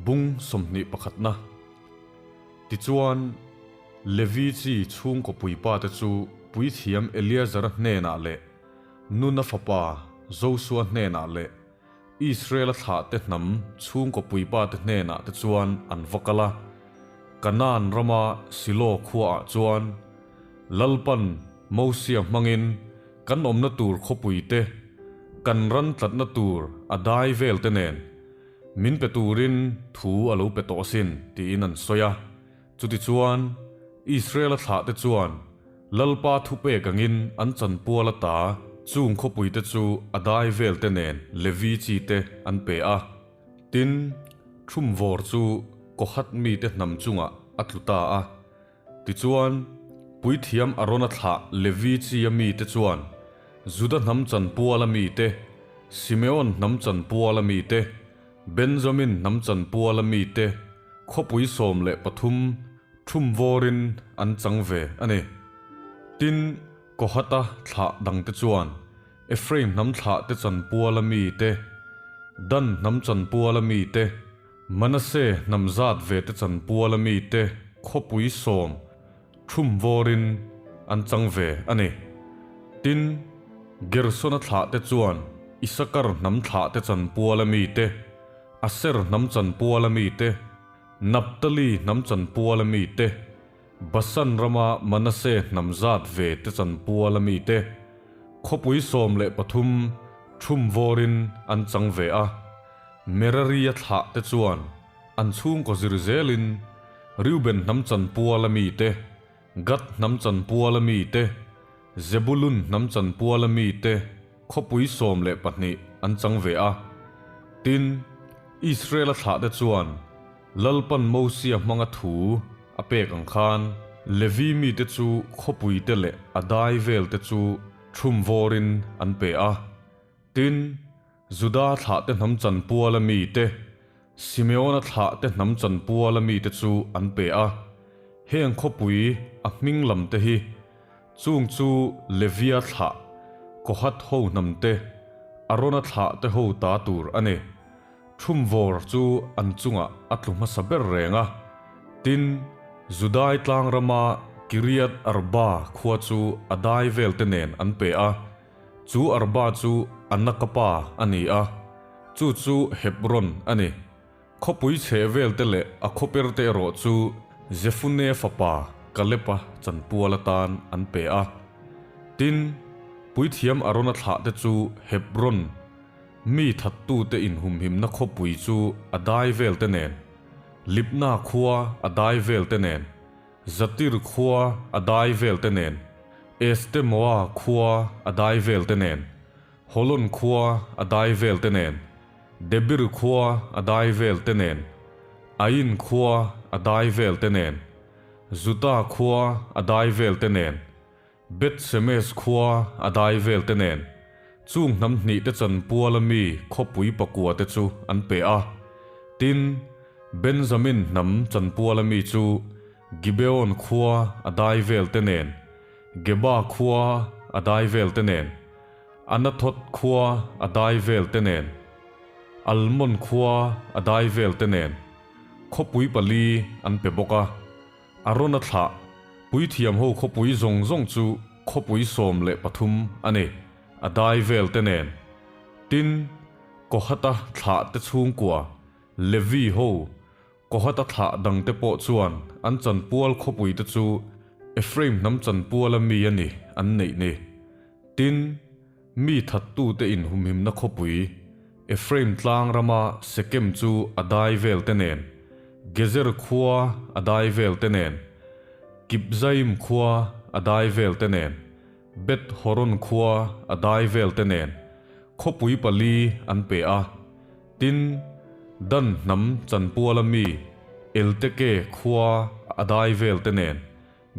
Bung 21 na. Tichuan, Levi chi chhungkaw puipate chu puithiam Eleazara hnenah leh Nuna fapa Josua hnenah leh Israela thlahte hnam chhungkaw puipate hnenah te chuan an va kal a. Kanaan rama Silo khuaah chuan Lalpan Mosia hmangin kan awmna tur khawpuite, kan ran tlatna tur a dai velte nen min pe turin thu a lo pe tawh asin tiin an sawi a. Chutichuan, Israela thlahte chuan Lalpa thupek angin an chanpual ata chung khawpuite chu a dai velte nen Levi chite an pe a. Tin, Thumvawr chu Kohath mite hnam chungah a tlu ta a. Tichuan, Puithiam Arona thlah Levi chia mite chuan Juda hnam chanpuala mite, Simeon hnam chanpuala mite, Benjamin hnam chanpuala mite khawpui 13 thumvawrin an chang ve a ni. Tin, Kohata thlah dangte chuan Ephraim hnam thlahte chanpuala mite, Dan hnam chanpuala mite, Manase hnam zat ve te chanpuala mite khawpui sawm thumvawrin an chang ve a ni. Tin, Gersona thlahte chuan Isakar hnam thlahte chanpuala mite, Aser hnam chanpuala mite, Naphtali hnam chanpuala mite, Basan rama Manase hnam zat ve te chanpuala mite khawpui 13 thumvawrin an chang ve a. Merari-a thlah te chuan an chhungkaw zir zelin Reuben hnam chanpuala mite, Gad hnam chanpuala mite, Zebulun hnam chanpuala mite khawpui 12 an chang ve a. Tin, Israel-a thlah te chuan Lalpan Mosia hmanga thu a pek ang khan Levi mite chu khawpui te leh a dai vel te chu thumvawrin an pe a. Tin, Juda thlah te hnam chanpuala mite, Simeona thlah te hnam chanpuala mite chu an pe a. Heng khawpui a hming lam te hi chung chu Levia thlah, Kohath ho hnam te, Arona thlah te ho ta tur a ni. Thumvawr chu an chungah a tlu hmasa ber reng a. Tin, Judai tlang rama Kiriath Arba khua chu a dai velte nen an pe a. Chu Arba chu Anaka pa a ni a, chu chu Hebron a ni. Khawpui chheh velte leh a khawperte erawh chu Jefune fapa Kaleba chanpual atan an pe a. Tin, puithiam Arona thlahte chu Hebron Mi thattute inhumhimna khawpui chu a dai velte nen, Libna khua a dai velte nen, Zatir khua a dai velte nen, Estemoa khua a dai velte nen, Holon khua a dai velte nen, Debir khua a dai velte nen, Ain khua a dai velte nen, Juta khua a dai velte nen, Bet Shemesh khua a dai vel te nen, chung hnam hnih te chanpuala mi khawpui pakua te chu an pe a. Tin, Benjamin hnam chanpuala mi chu Gibeon khua a dai vel te nen, Geba khua a dai vel te nen, Anathoth khua a dai vel te nen, Almon khua a dai vel te nen, khawpui pali an pe bawk a. Arona thlah, puithiam ho khawpui zawng zawng chu khawpui 13 a ni, a dai vel te nen. Tin, Kohata thlah te chhungkua, Levi ho, Kohata thlah dang te pawh chuan an chanpual khawpui te chu Ephraim hnam chanpuala mi a ni an neih ni. Tin, mi thattute inhumhimna khawpui, Ephraim tlang rama Sekem chu a dai vel te nen, Gezer khua a dai vel te nen, Kibzaim khua a dai vel te nen, Beth Horon khua a dai vel te nen, khawpui pali an pe a. Tin, Dan hnam chanpuala mi Elteke khua a dai vel te nen,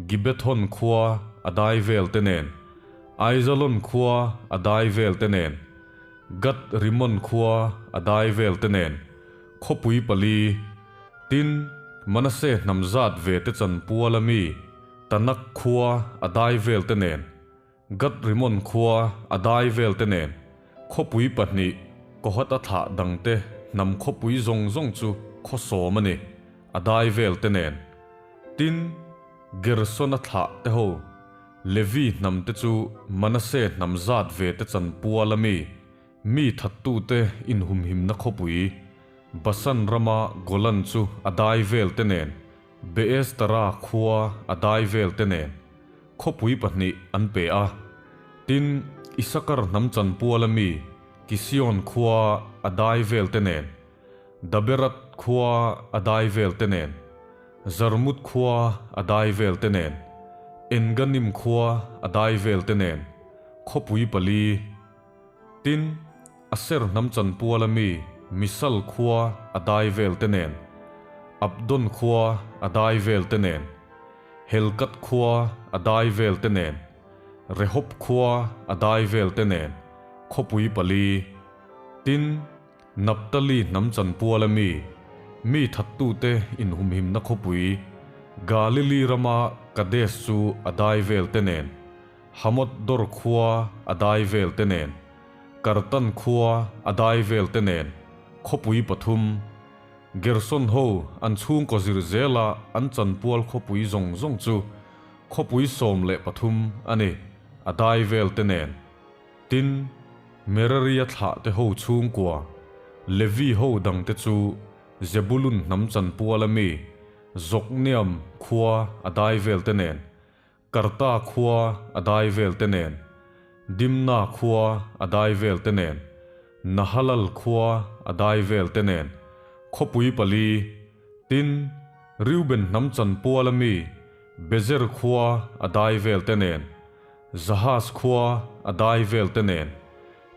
Gibbethon khua a dai vel te nen, Aijalon khua a dai vel te nen, Gat Rimon khua a dai vel te nen, khawpui pali, tin, Manase hnam zat ve te chanpuala mi Tanak khua a dai vel te nen, Gat Rimon khua a dai vel te nen, khawpui pahnih, Kohata thlah dangte hnam khawpui zawng zawng chu. khaw sawm a ni, a dai vel te nen. Tin, Gersona thlah te ho, Levi hnam te chu Manase hnam zat ve te chanpual a mi, mi thattute inhumhimna khawpui, Basan rama Golan chu a dai vel te nen, Beestara khua a dai vel te nen, khawpui pahnih an pe a. Tin, Isakar hnam chanpual a mi, Kision khua a dai vel te nen, Daberat khua a dai vel te nen, Zarmut khua a dai vel te nen, Enganim khua a dai vel te nen, khawpui pali. Tin, Aser hnam chanpual a mi Misal khua a dai vel te nen, Abdon khua a dai vel te nen, Helkat khua a dai vel te nen, Rehob khua a dai vel te nen, khawpui pali. Tin, Naphtali hnam chanpual a mi, mi thattute inhumhimna khawpui, Galili rama Kadesh chu a dai vel te nen, Hamoth Dor khua a dai vel te nen, Kartan khua a dai vel te nen, khawpui pathum, Gerson ho an chhungkaw zir zela an chanpual khawpui zawng zawng chu khawpui 13 a ni, a dai vel te nen. Tin, Merari-a thlahte ho chhungkua, Levi ho dangte chu Zebulun hnam chanpuala mi, Jokneam khua a dai velte nen, Karta khua a dai velte nen, Dimna khua a dai velte nen, Nahalal khua a dai velte nen, khawpui pali, tin, Reuben hnam chanpuala mi, Bezer khua a dai velte nen, Jahaz khua a dai vel te nen,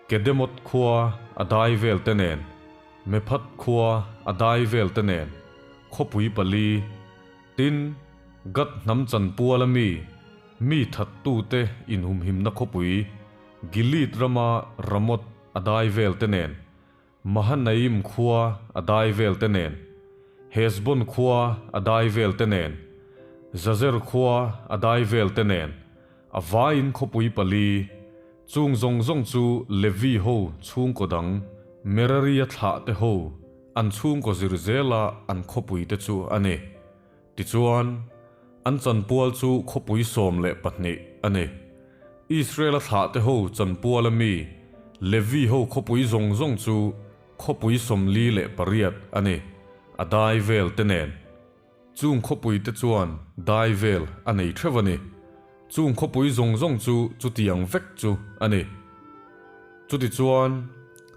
Kedemoth khua a dai vel te nen, Mephath khua a dai vel te nen, khawpui pali, tin, Gad hnam chanpuala mi, mi thattute inhumhimna khawpui, Gilead rama Ramoth a dai vel te nen, Mahanaim khua a dai vel te nen, Heshbon khua a dai vel te nen, Jazer khua a dai vel te nen, a vaiin khawpui pali, chung zawng zawng chu Levi ho chhungkaw dang, Merari-a thlah te ho, an chhungkaw zir zela an khawpui te chu a ni. Tichuan, an chanpual chu khawpui 12 a ni. Israel-a thlahte ho chanpuala mi, Levi ho khawpui zawng zawng chu khawpui 48 a ni, a dai vel te nen. Chung khawpui te chuan dai vel a nei theuh a ni. Chung khawpui zawng zawng chu chutiang vek chu a ni. Chutichuan,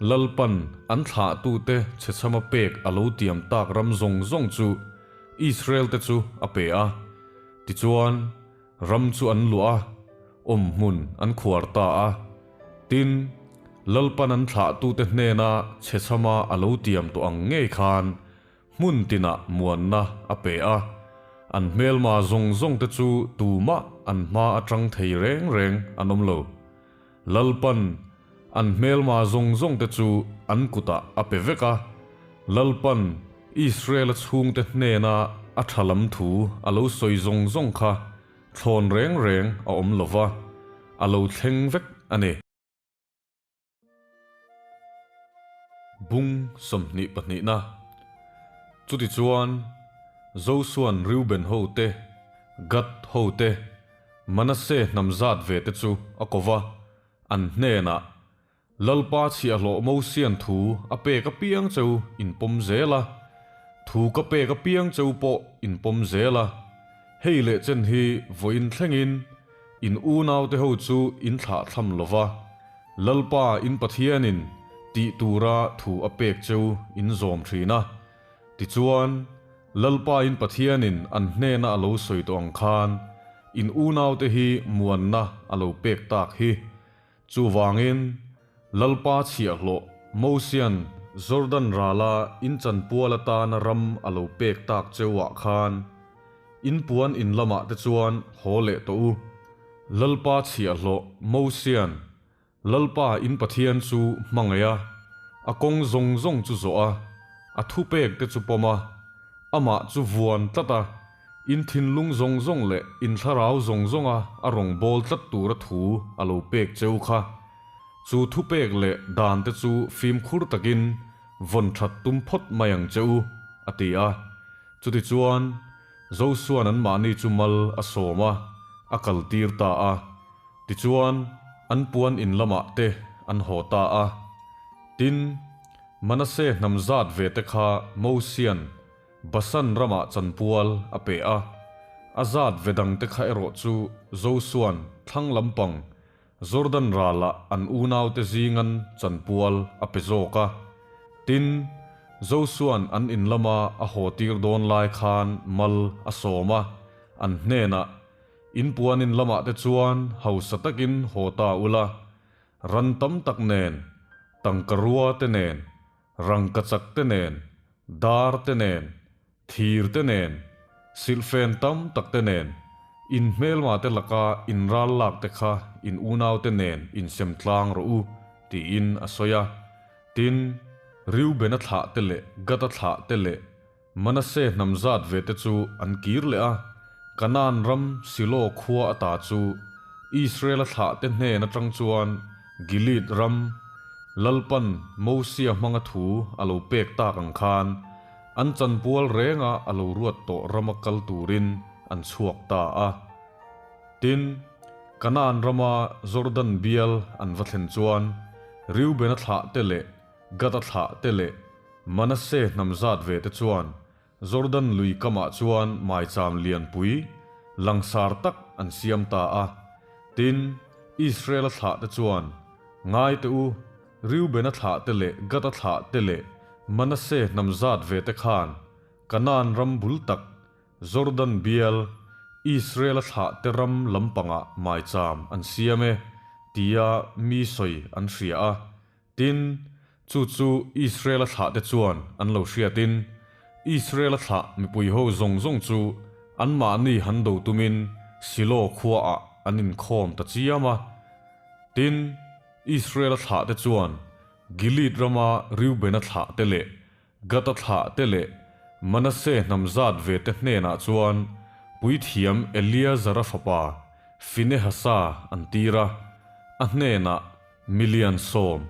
Lalpan an thlahtute chhechhama pek a lo tiam tak ram zawng zawng chu Israel-te chu a pe a. Tichuan, ram chu an luah a, awmhmun an khuar ta a. Tin, Lalpan an thlahtute hnena chhechhama a lo tiam tawh ang ngei khan hmun tinah muanna a pe a. An hmelma zawng zawngte chu tumah an hma atang thei reng reng an awm lo. Lalpan an hmelma zawng zawngte chu an kutah a pe vek a, Lalpan Israel-a chhungte hnena a tha lam thu a lo sawi zawng zawng kha thlawn reng reng a awm lo va, a lo thleng vek a ni. Bung 22 na. Chutichuan, Josua'n Reuben ho te, Gad ho te, Manasseh hnam zat ve te chu a ko va, an hnenah, Lalpa chhiahhlawh Mosia'n thu a pek apiang cheu in pawm zel a, thu ka pek apiang cheu pawh in pawm zel a, hei leh chen hi vawiin thlengin in unaute ho chu in thlah thlam lo va, Lalpa in Pathianin tih tura thu a pek cheu in zawm thin a. Tichuan, Lalpa in Pathianin an hnena a lo sawi tawh ang khan in unaute hi muanna a lo pek tak hi. Chuvangin, Lalpa chhiahhlawh Mosia'n Jordan rala in chanpual atana ram a lo pek tak cheuah khan in puan in lamah te chuan haw leh tawh u. Lalpa chhiahhlawh Mosia'n Lalpa in Pathian chu hmangaih a, a kawng zawng zawng chu zawh a, a thupek te chu pawm a, amah chu vuan tlat a, In thinlung zawng zawng leh in thlarau zawng zawnga a rawn bawl tlat tura thu a lo pek cheu kha. Chu thupek leh dan te chu fimkhur takin vawn that tum phawt mai ang che u, a a ti a. Chutichuan, Josua'n anmahni chu mal a sâwm a, a kaltîr ta a. Tichuan, an puan in lamah te an haw ta a. Tin, Manase hnam zât vete kha Mosia'n Basan ramah chanpual a pe a. A zât ve dangte kha erawh chu Josua'n thlang lampang Jordan râlah an unaute zîngan chanpual a pe zâwk a. Tin, Josua'n an in lama a haw tîr dâwn lai khân mal a sâwm a, an hnênah, In puan in lamah te chuan hausa takin haw ta ula, ran tam tak nen, tangka rua te nen, rangkachak te nen, dar te nen, thir te nen, silhfen tam tak te nen, in hmelma te laka in ral lak te kha in unau te nen insem tlang rawh u, tiin a sawi a. Tin, Reubena thlah te leh Gada thlah te leh Manase hnam zat ve te chu an kir leh a, Kanaan ram Silo khua ata chu Israela thlahte hnen atang chuan Gilead ram Lalpan Mosia hmanga thu a lo pek tak ang khan an chanpual renga a lo ruat tawh rama kal turin an chhuak ta a. Tin, Kanaan rama Jordan bial an va thlen chuan Reubena thlahte leh Gada thlahte leh Manase hnam zat ve te chuan Jordan lui kamah chuan maicham lianpui langsar tak an siam ta a. Tin, Israela thlah te chuan, Ngai teh u, Reubena thlah te leh Gada thlah te leh Manase hnam zat ve te khan Kanaan ram bul tak Jordan bial Israela thlah te ram lampangah maicham an siam e, tia mi sawi an hria a. Tin, chu chu Israela thlahte chuan an lo hriatin, Israela thlah mipuiho zawng zawng chu anmahni han do tumin Silo khuaah an inkhawm ta chiam a. Tin, Israela thlahte chuan Gilead rama Reubena thlahte leh Gada thlahte leh Manase hnam zat vete hnenah chuan puithiam Eleazara fapa Finehasa an tir a, a hnenah Milian 10,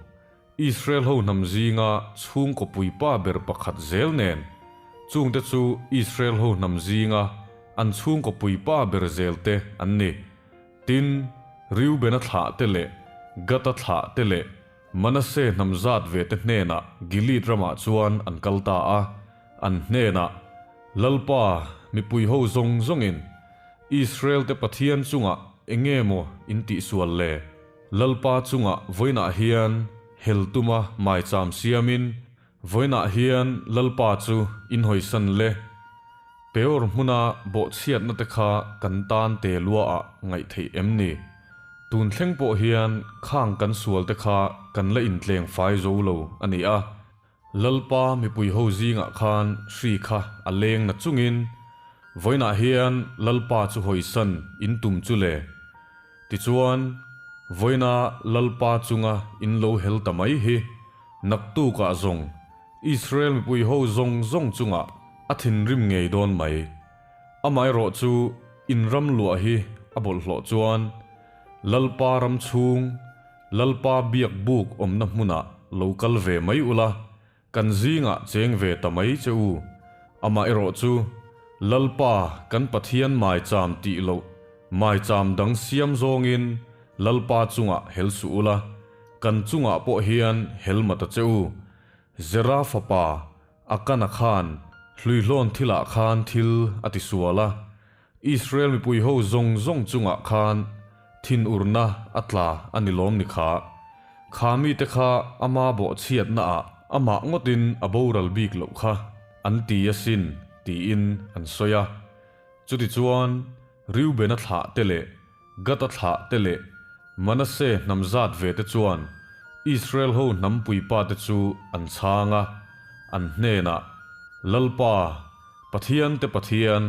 Israel ho hnam zinga chhungkaw puipa ber pakhat zel nen, chungte chu Israel ho hnam zinga an chhungkaw puipa ber zelte an ni. Tin, Reubena thlahte leh Gada thlahte leh Manase hnam zat ve te hnenah Gilead ramah chuan an kal ta a, an hnenah, Lalpa, mipui ho zawng zawngin Israel te Pathian chungah eng nge maw in tihsual le? Lalpa chungah vawiinah hian hel tuma maicham siamin vawiinah hian Lalpa chu in hawisan le. Peor hmuna bawhchhiatna te kha kan tan te luaah ngaih theih em ni? Tun thleng pawh hian khang kan sual te kha kan la intleng fai zo lo a ni a. Lalpa mipui ho zingah khan hri kha a leng na chungin vawiinah hian Lalpa chu hawisan in tum chu le. Tichuan, vawiina Lalpa chunga in lo hel ta mai hi naktukah zawng Israel mipui ho zawng zawng chungah a thinrim ngei dawn mai. Amaherawh chu in ram luah hi a bawlhhlawh chuan Lalpa ram chhung Lalpa biak buk awmna hmunah lo kal ve mai ula, kan zingah cheng ve ta mai che u. Amaherawh chu Lalpa kan Pathian maicham tih loh maicham dang siam zawngin Lalpa chungah hel suh ula, kan chungah pawh hian hel ma ta che u. Zera fapa Akana khan hluihlawn thilah khan thil a ti sual a, Israel mipui ho zawng zawng chungah khan thinurna a tla a ni lawm ni kha. Kha mite kha ama bawhchhiatnaah amah ngawtin a boral bik loh kha an ti asin tiin an sawi a. Chutichuan Reubena thlah te leh Gada thlah te leh Manase hnam zat ve te chuan Israel ho hnam puipa te chu an chhang a, an hnenah, Lalpa, Pathian te Pathian,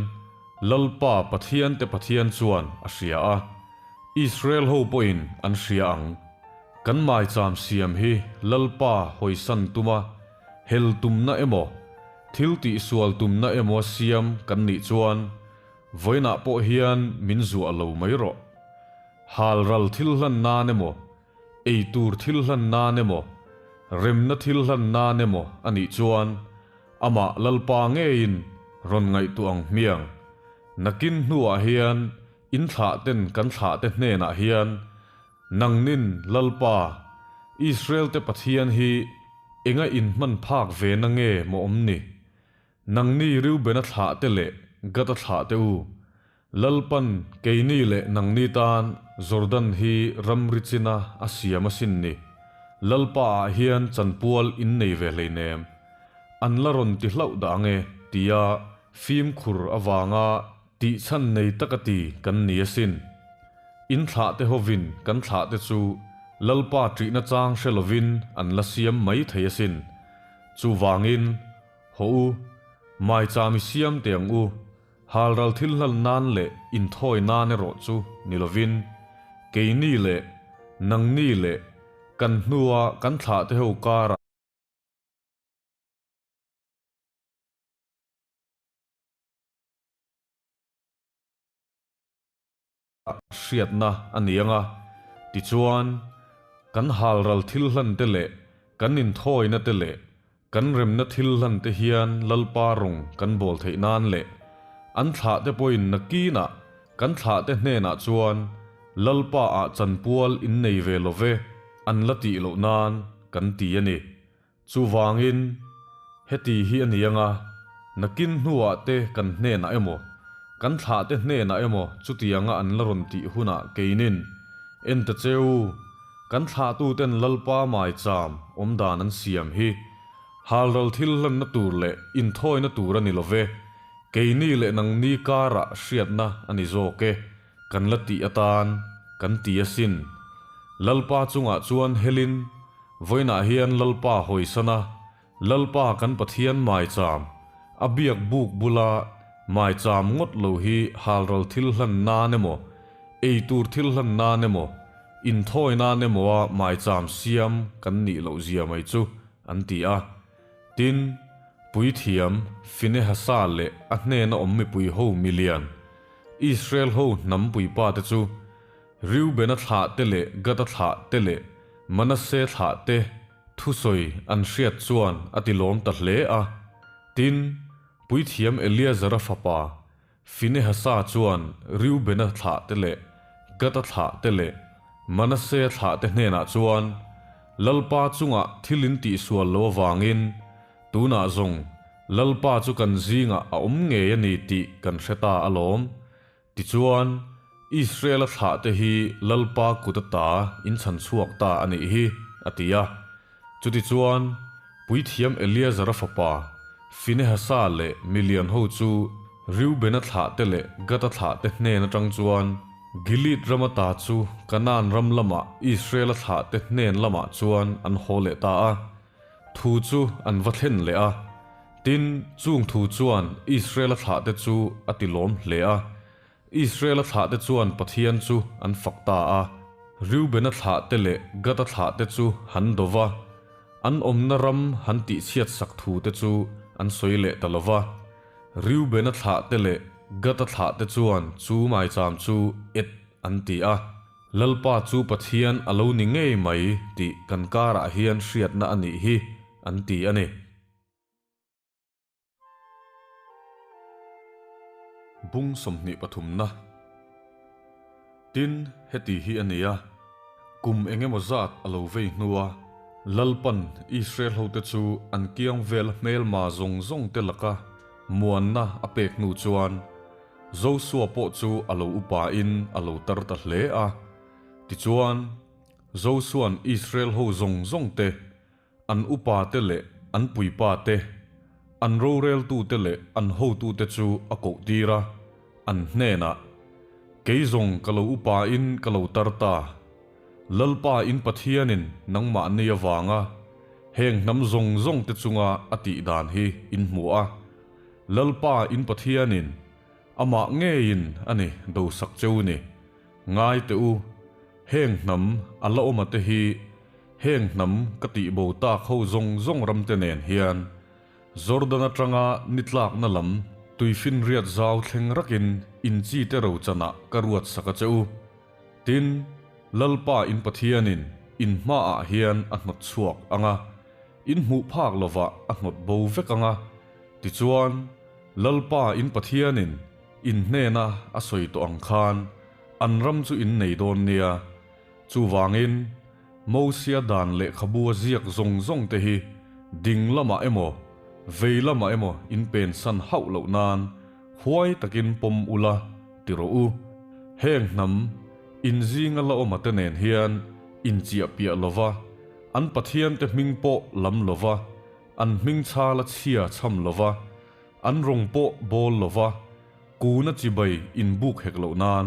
Lalpa Pathian te Pathian chuan a hria a, Israel ho pawhin an hria ang. Kan maicham siam hi Lalpa hawisan tuma hel tumna emaw, thil tihsual tumna emaw siam kan nih chuan, Vawiinah pawh hian min zuah lo mai rawh. Hal ral thil hlan nan emaw, ei tur thil hlan nan emaw, remna thil hlan nan emaw a nih chuan, Amah Lalpa ngeiin rawn ngaihtuah ang hmiang. Nakin hnuah hian in thlahten kan thlahte hnenah hian Nangnin Lalpa, Israel-te Pathian hi enga inhman phak ve na nge maw awm ni? Nangni Reubena thlahte leh Gada thlahte u, Lalpan keini leh nangni tan Jordan hi ramri china a siam asin ni. Lalpa ah hian chanpual in nei ve hleinem. An la rawn ti hlauh dah ange tia fimkhur avanga tihchhan nei taka ti kan ni asin. In thlahte hovin kan thlahte chu Lalpa ṭihna chang hre lovin an la siam mai thei asin. Chuvangin. Haw u, maicham i siam teh ang u, halral thil hlan nan leh inthawi nan erawh chu ni lovin, keini leh nangni leh kan hnua kan thlahte ho karah Hriatna a ni ang a, tichuan, kan halral thil hlante leh kan inthawina te leh kan remna thil hlante hian Lalpa rawng kan bawl theih nan leh an thlahte pawhin nakinah kan thlahte hnenah chuan Lalpa ah chanpual in nei ve lo ve an la tih loh nan kan ti a ni. Chuvangin, heti hi a ni ang a, nakin hnuah te kan hnenah emaw, kan thlahte hnenah emaw chutianga an la rawn tih hunah keinin, En ta che u, kan thlahtuten Lalpa maicham awmdan an siam hi halral thil hlanna tur leh inthawina tur a ni lo ve, keini leh nangni karah hriatna a ni zawk e, kan la tih atan kan ti asin. Lalpa chungah chuan helin, Vawiinah hian Lalpa hawisana, Lalpa kan Pathian maicham, a biak buk bula maicham ngawt lo hi halral thil hlan nan emaw, ei tur thil hlan nan emaw, inthawi nan emawa maicham siam kan nih loh zia mai chu, an ti a. Tin, Puithiam Finehasa leh a hnena awm mipui ho milian, Israel ho hnam puipa te chu, Reubena thlah te leh Gada thlah te leh Manasseh thlah te thusawi an hriat chuan a ti lawm ta hle a. Tin, puithiam Eleazara fapa Finehasa chuan Reubena thlah te leh Gada thlah te leh Manasseh thlah te hnenah chuan, Lalpa chungah thil in tihsual lo avangin tunah zawng Lalpa chu kan zingah a awm ngei a ni tih kan hre ta alawm. Tichuan, Israel-a thlahte hi Lalpa kut ata in chhan chhuak ta a nih hi, a ti a. Chutichuan, puithiam Eleazara fapa Finehasa leh milian ho chu Reubena thlahte leh Gada thlahte hnen atang chuan Gilead ram ata chu Kanaan ram lamah Israel-a thlahte hnen lamah chuan an haw leh ta a. Thu chu an va thlen leh a. Tin, chung thu chuan Israel-a thlahte chu a ti lawm hle a. Israel-a thlahte chuan Pathian chu an fak ta a. Reubena thlahte leh Gada thlahte chu han do va, an awmna ram han tihchhiat sak thute chu an sawi leh ta lo va. Reubena thlahte leh Gada thlahte chuan chu maicham chu et an ti a. Lalpa chu Pathian a lo ni ngei mai tih kan karah hian hriatna a nih hi, an ti a ni. Bung 23na Tin, heti hi a ni a, kum eng emaw zat a lo vei hnua Lalpan Israel hote chu an kiang vela hmelma zawng zawng te laka muanna a pek hnu chuan Josua pawh chu a lo upain a lo tar ta hle a. Tichuan, Josua'n Israel ho zawng zawng te An upate leh an puipate, an roreltute leh an hotute chu a kohtir a, an hnenah, Kei zawng ka lo upain ka lo tar ta. Lalpa in Pathianin nangmahni avanga heng hnam zawng zawngte chunga a tih dan hi in hmu a. Lalpa in Pathianin amah ngeiin a ni dosak cheu ni. Ngai teh u, heng hnam a la awma te hi Heng hnam ka tih bo tak ho zawng zawng ramte nen hian Jordan atanga ni tlakna lam tuifinriat zau thleng rakin in chite rochanah ka ruat sak a che u. Tin, Lalpa in Pathianin in hmaah hian a hnawt chhuak ang a, in hmuh phak lovah a hnawt bo vek ang a. Tichuan, Lalpa in Pathianin in hnena a sawi tawh ang khan an ram chu in nei dawn nia. Chuvangin, Mosia dan lehkhabu a ziak zawng zawng te hi ding lamah emaw, vei lamah emaw in pensan hauh loh nan huai takin pawm ula ti rawh u. Heng hnam in zinga la awma te nen hian inchiah piah lova, an pathiante hming pawh lam lova, an hming chhala chhia chham lova, an rawng pawh bawl lova, kuna chibai inbuk hek loh nan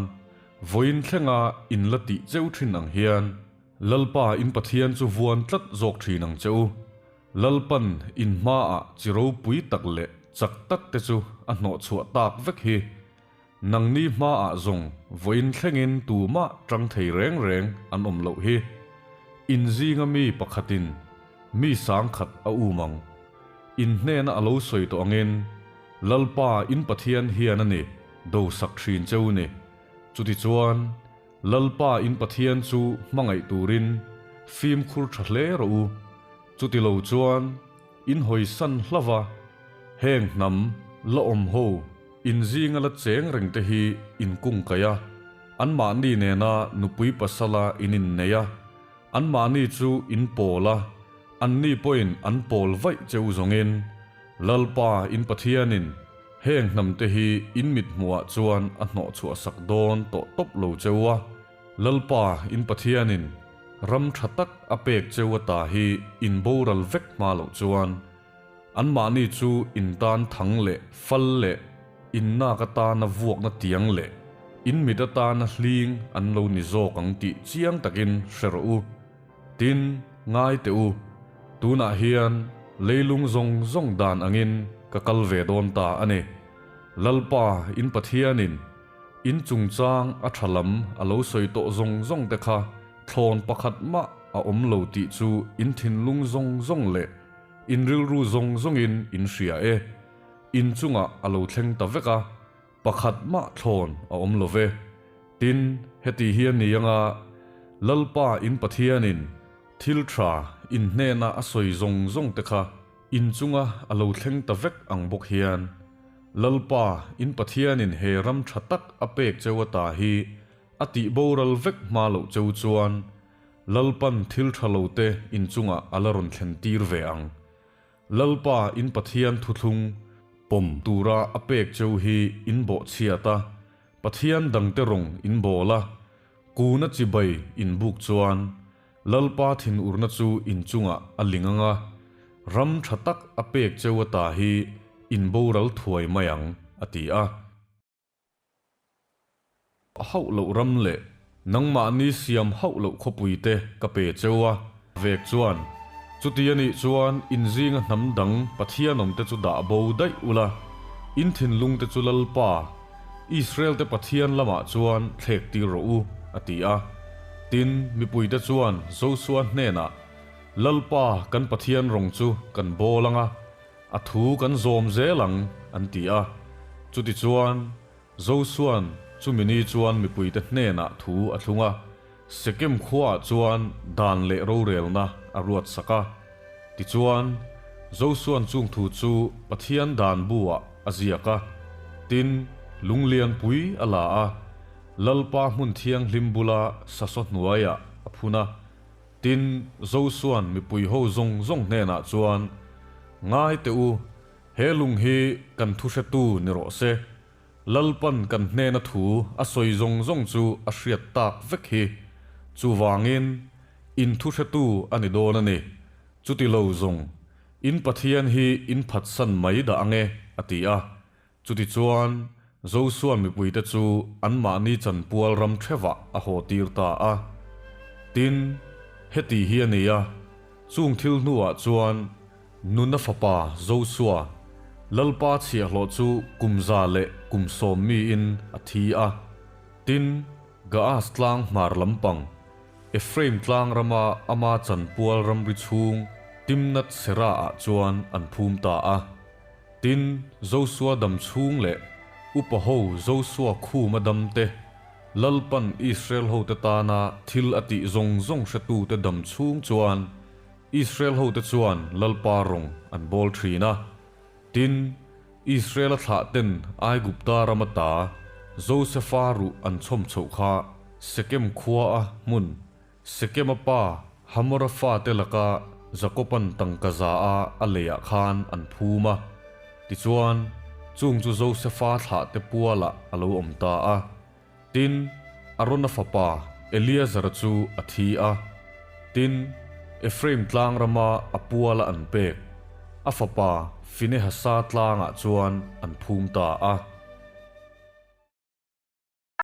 Vawiin thlenga in la tih cheu thin ang hian Lalpa in Pathian chu vuan tlat zawk thin ang che u. Lalpan in hmaah chi ropui tak leh chak tak te chu a hnawh chhuah tak vek hi. Nangni hmaah zawng vawiin thlengin tumah tang thei reng reng an awm loh hi. In zinga mi pakhatin mi sangkhat a um ang. In hnena a lo sawi tawh angin Lalpa in Pathian hian a ni do sak thin cheu ni. Chutichuan, Lalpa in Pathian chu hmangaih turin fimkhur tha hle rawh u. Chutilo chuan in hawisan hlauh a, heng hnam la awm ho in zinga la cheng reng te hi in kungkaih a, anmahni nena nupui pasala in innei a, Anmahni chu in pawl a, anni pawhin an pawl vaih che u zawngin, Lalpa in Pathianin heng hnamte hi in mit hmuhah chuan a hnawhchhuah sak dawn tawh tawp lo che u a, Lalpa in Pathianin ram tha tak a pek che u ata hi in boral vek hma loh chuan, Anmahni chu in tan thang leh fal leh in nak atana vuakna tiang leh in mit atana hling an lo ni zawk ang tih chiang takin hre rawh u. Tin, ngai teh u, tunah hian leilung zawng zawng dan angin ka kal ve dawn ta a ni. Lalpa in Pathianin in chungchang a tha lam a lo sawi tawh zawng zawng te kha thlawn pakhat mah a awm lo tih chu in thinlung zawng zawng leh In rilru zawng zawngin in hria e. In chungah a lo thleng ta vek a, pakhat mah thlawn a awm lo ve. Tin, heti hi a ni anga Lalpa in Pathianin thil tha in hnena a sawi zawng zawng te kha in chunga a lo thleng ta vek ang bawk hian, Lalpa in Pathianin he ram tha tak a pek cheu ata hi a tih boral vek hma loh cheu chuan Lalpan thil tha lo te in chungah a la rawn thlen tir ve ang. Lalpa in Pathian thuthlung pawm tura a pek cheu hi in bawh chhiat a, Pathian dangte rawng in bawl a, kuna chibai in buk chuan Lalpa thinurna chu in chungah a ling ang a, ram tha tak a pek cheu ata hi in boral thuai mai ang, a ti a. Hauh loh ram leh nangmahni siam hauh loh khawpui te ka pe cheu a. Vek chuan, Chuti a nih chuan in zinga hnam dang Pathian awm te chu dah bo daih ula, in thinlung te chu Lalpa, Israel te Pathian lamah chuan thlek tir rawh u, a ti a. Tin, mipui te chuan Josua hnenah, Lalpa kan Pathian rawng chu kan bawl ang a, a thu kan zawm zel ang, an ti a. Chutichuan, Josua'n chumi ni chuan mipuite hnenah thu a thlung a, Sekem khuaah chuan dan leh rorelna a ruat sak a. Tichuan, Josua'n chung thu chu Pathian dan bu-ah a ziak a, tin, lunglianpui a la a, Lalpa hmun thianghlim bula sasaw hnuaiah a phun a. Tin, Josua'n mipui ho zawng zawng hnenah chuan, Ngai teh u, He lung hi kan thuhretu ni rawh se. Lalpan kan hnena thu a sawi zawng zawng chu a hriat tak vek hi. Chuvangin, in thuhretu a ni dawn a ni. Chuti lo zawng, in Pathian hi in phatsan mai dah ang e, a ti a. Chutichuan, Josuan mipuite chu anmahni chanpual ram thevah a haw tir ta a. Tin, heti hi a ni a, chung thil hnuah chuan Nuna fapa Josua, Lalpa chhiahhlawh chu kum 110 miin a thi a. Tin, Gaas tlang hmar lampang, Ephraim tlang rama ama chanpual ramri chhung Timnath-serah-ah chuan an phum ta a. Tin, Josua dam chhung leh upa ho Josua khuma dam te, Lalpan Israel hote tana thil a tih zawng zawng hretute dam chhung chuan Israel hote chuan Lalpa rawng an bawl thin a. Tin, Israela thlahten Aigupta ram ata Josefa ruh an chhawm chhoh kha Sekem khuaa hmun Sekema pa Hamora fate laka Jakoban tangka za a a leiah khan an phum a. Tichuan, chung chu Josefa thlahte pualah a lo awm ta a. Tin, Arona fapa Eleazara chu a thi a. Tin, Ephraim tlang rama a puala an pek, a fapa Finehasa tlangah chuan an phum ta a.